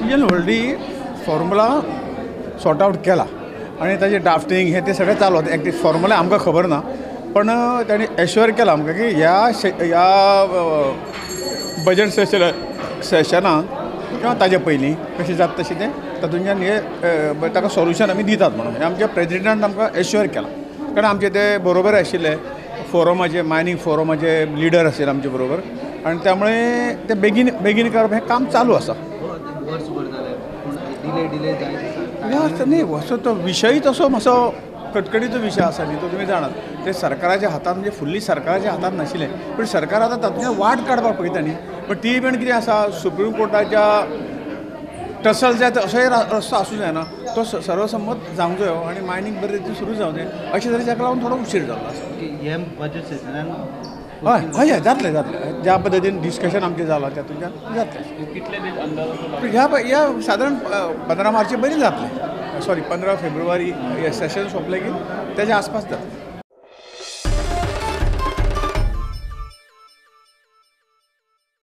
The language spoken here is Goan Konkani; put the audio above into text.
Decision already formula sort out केला आनी ताजें ड्राफ्टींग हें तें सगळें चालू आसा. एक फॉर्मुला आमकां खबर ना, पण ताणें एश्योर केलां आमकां की ह्या ह्या बजट सेशनाक किंवा ताजे पयलीं कशें जाता तशें तें तातूंतल्यान हे ताका सोल्युशन आमी दितात म्हणून हें आमच्या प्रेजिडेंटान आमकां एश्योर केलां. कारण आमचे ते बरोबर आशिल्ले फोरमाचे, मायनींग फोरमाचे लिडर आशिल्ले आमचे बरोबर, आनी त्यामुळे ते बेगीन बेगीन करप हें काम चालू आसा. न्ही असो तो विशय तसो मातसो कटकटीचो विशय आसा न्ही, तो तुमी जाणात. ते सरकाराच्या हातांत म्हणजे फुल्ली सरकाराच्या हातांत नाशिल्लें, पूण सरकार आतां तातूंतल्यान वाट काडपाक पळयता न्ही. पण ती पण कितें आसा, सुप्रीम कोर्टाच्या टसल जायत असोय रस्तो आसूं जायना, तो सर्वसंमत जावंक जायो आनी मायनींग बरे रितीन सुरू जावंक जाय. अशें तरेन ताका लागून थोडो उशीर जाल्लो आसा. हय हय हय जातलें जातलें, ज्या पद्दतीन डिस्कशन आमचें जालां तातूंतल्यान जातलें. ह्या ह्या सादारण 15 मार्ची पयलीं जातलें, सॉरी 15 फेब्रुवारी हे सेशन सोंपलें की तेज्या आसपास जातलें.